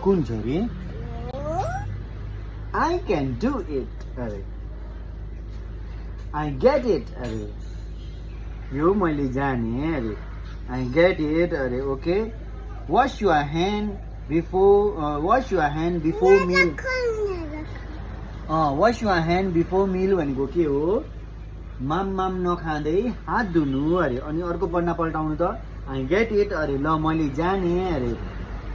कुन छोरी I can do it अरे I get it अरे यो मैले जाने अरे I get it अरे okay wash your hand before meal wash your hand before meal भनेको के हो माम नखाँदै हात धुनु अरे अनि अर्को पढ्न पल्टाउनु त I get it अरे ल मैले जाने अरे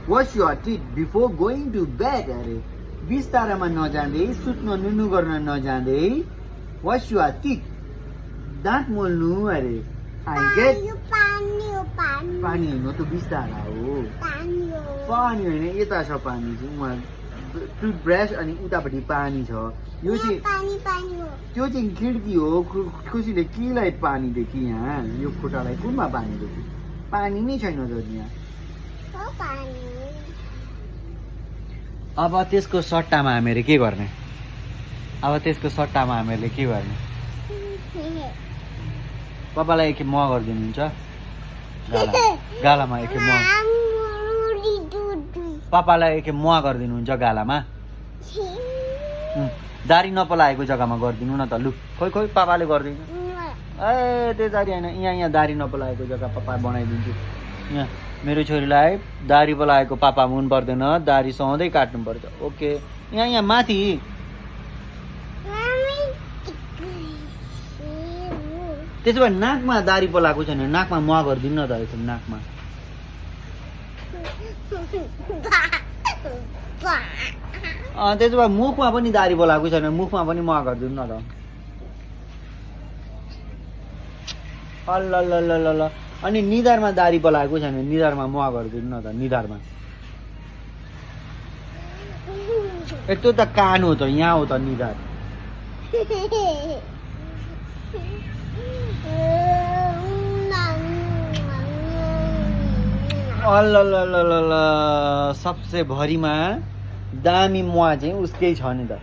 wash your teeth before going to bed अरे बिस्तारामा नजाँदै सुत्न नुनु गर्न नजाँदै wash your teeth दाँत मोल्नु अरे I get पानी होइन त बिस्तारा हो पानी होइन यता छ पानी चाहिँ टुथब्रस अनि उतापट्टि पानी छ यो चाहिँ त्यो चाहिँ खिड्की हो खुसीले केलाई पानी देखि यहाँ यो खुट्टालाई कुनमा पानी देखि पानी नै छैन त यहाँ अब त्यसको सट्टामा हामीले के गर्ने पापालाई एक म गरिदिनुहुन्छ गालामा एक म पापालाई एक म गरिदिनुहुन्छ गालामा दारी नपलाएको जग्गामा गरिदिनु न त लु खोइ पापाले गरिदिनु ए त्यो दारी होइन यहाँ दारी नपलाएको जग्गा पापा बनाइदिन्छु यहाँ मेरो छोरीलाई दारी पलाएको पापा मन पर्दैन दारी सधैँ काट्नु पर्छ ओके यहाँ माथि त्यसो भए नाकमा दारी पलाएको छैन नाकमा म गरिदिनु न त यसो नाकमा त्यसो भए मुखमा पनि दारी पलाएको छैन मुखमा पनि म गरिदिनु न त अल्ल अनि निधारमा दारी पलाएको छैन निधारमा म गरिदिनु न त निधारमा यस्तो त कान हो त यहाँ हो त निधार अल्ल सबसे भरिमा दामी मुवा चाहिँ उसकै छ नि त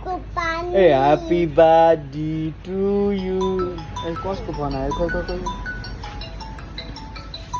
ए ह्याप्पी बर्थडे टु यु कसको फोन आयो